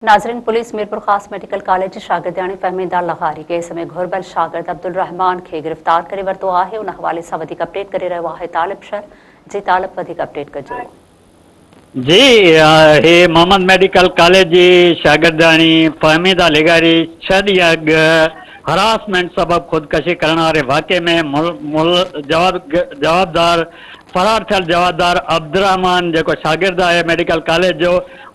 ناظرين police Mirpurkhas medical college جي شاگردياڻي فهميده لغاري ڪيس ۾ گهربل شاگرد عبدالرحمان کي گرفتار ڪري ورتو آهي ان حوالي سان وڌيڪ اپڊيٽ ڪري رهيو آهي طالب شر جي طالب وڌيڪ اپڊيٽ ڪجو. جي هي محمد ميڊيڪل ڪاليج جي شاگردياڻي فهميده لغاري ڇهه ڏينهن اڳ هراسمينٽ سبب خودڪشي ڪرڻ واري واقعي ۾ جوابدار فرار ٿيل جوابدار عبدالرحمان جيڪو شاگرد آهي ميڊيڪل ڪاليج جو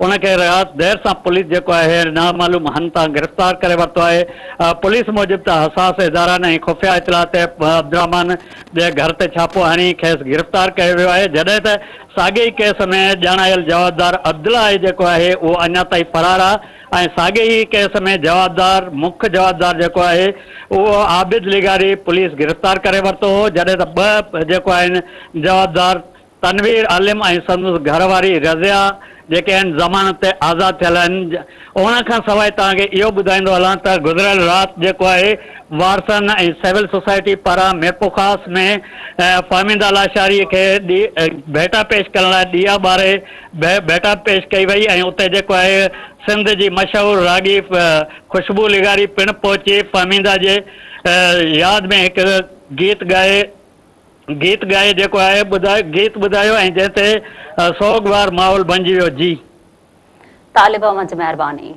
ان کي رات دير سان پوليس جيڪو آهي نامعلوم هنڌ تان گرفتار ڪري ورتو آهي پوليس موجب ته حساس ادارن ۽ خفيه اطلاع تي عبدالرحمان جي گهر تي ڇاپو هڻي کيس گرفتار ڪيو ويو آهي جڏهن ته ساڳئي ئي ڪيس ۾ ڄاڻايل جوابدار عبدالله جيڪو آهي اهو اڃا تائين فرار آهي ۽ ساڳئي ئي ڪيس ۾ جوابدار مک جوابدار جيڪو آهي اهو عابد لغاري پوليس گرفتار ڪري ورتو هو جڏهن ته ٻه جيڪو آهن جوابدار تنوير عالم ۽ سندس گهر واري رضيه جيڪي آهن ضمانت تي آزاد ٿيل آهن ان کان سواء توهان کي اهو ٻڌائيندو هلان ته گذريل رات جيڪو آهي وارثن ۽ سول سوسائٽي پاران ميرپورخاص ۾ فهميده لاشاري کي ڀيٽا پيش ڪرڻ لاء ڏيئا ٻاري ڀيٽا پيش ڪئي وئي ۽ اتي جيڪو آهي سنڌ جي مشهور راڳي خوشبو لغاري پڻ پهچي فهميده جي ياد ۾ هڪ گيت ڳائي گيت ڳائي جيڪو آهي ٻڌايو گيت ٻڌايو ۽ جنهن تي سوڳوار ماحول بنجي ويو جي. طالب اوهان جي مهرباني.